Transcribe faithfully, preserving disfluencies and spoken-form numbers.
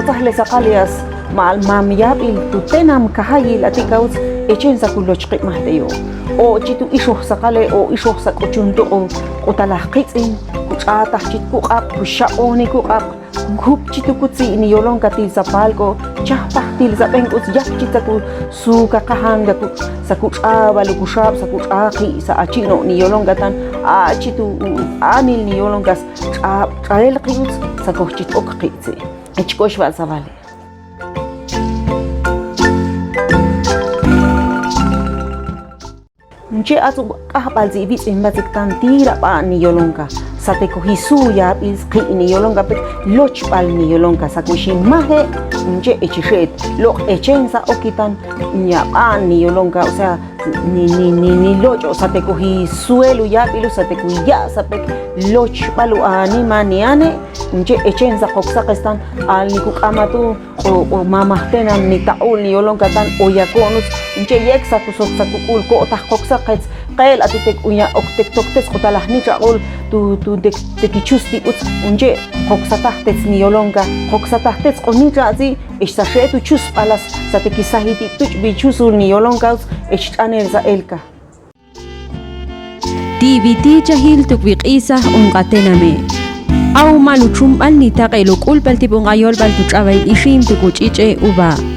Tzajle saqale as, ma mam yab'il tu tenam kajayil ati kawtz, echen sa kuloch qib' majt'eyo. O chi tu ixoj saqale, o ixoj sa k'uchun tuq'u k'utalaj qitz'in, kuch'ataj chi kuq'ab', kuxab'oni kuq'ab', kup chi tu kutzi' niyolon katil sa palko, chajpaj til sa b'en k'utz, yak chi ta kusu kaqajan, sa kuch'ab'al kuxab', sa kuch'aqi', sa achi'no' niyolon katan, a chi tu anil niyolon kas ch'ab' ch'alel qi' utz, sa koj chi ok qi' tzi'. Ech koxb'al sa vale. Nche atzu k'ajb'al tzi' b'itz'in batziktan tira b'a'n niyolonka. Sa te kojisu yab'il sqi' niyolonka pet lochb'al niyolonka. Sa kuxi maje', nche echi xe'et loq' echen sa okitan nya b'a'n niyolonka, o sea, ni, ni, ni, ni loch'o sa te kojisuelu yab'ilu, sa te koya' sa pet lochb'al u anima ni ane', nche echen sa qoksaqestan, alni kuk'amatu, o, o mamajtenam ni taq'ul niyolonka tan o yako'nutz, nche yek sa kusot sa kuk'ul ko'taj qoksaqetz, qel ati te k'uya' ok te toktetz k'utalaj nich'aq'ul tu, tu te, te kichus ti k'utz, nche qoksatajtetz niyolonka, qoksatajtetz k'o nich'a' tzi', ex sa xe'et tu chus b'alas, sa te kisajiti tuch' b'i chusul niyolonka utz, ex ch'anel sa elka. Ti' b'i tichajil tu k'wi q'isaj unq'a tename'. Awmal u chumb'al ni taq'el u k'ulb'al ti' b'unq'a yolb'al tu ch'ab'ail ixim tu kuch'ich'e u b'a'.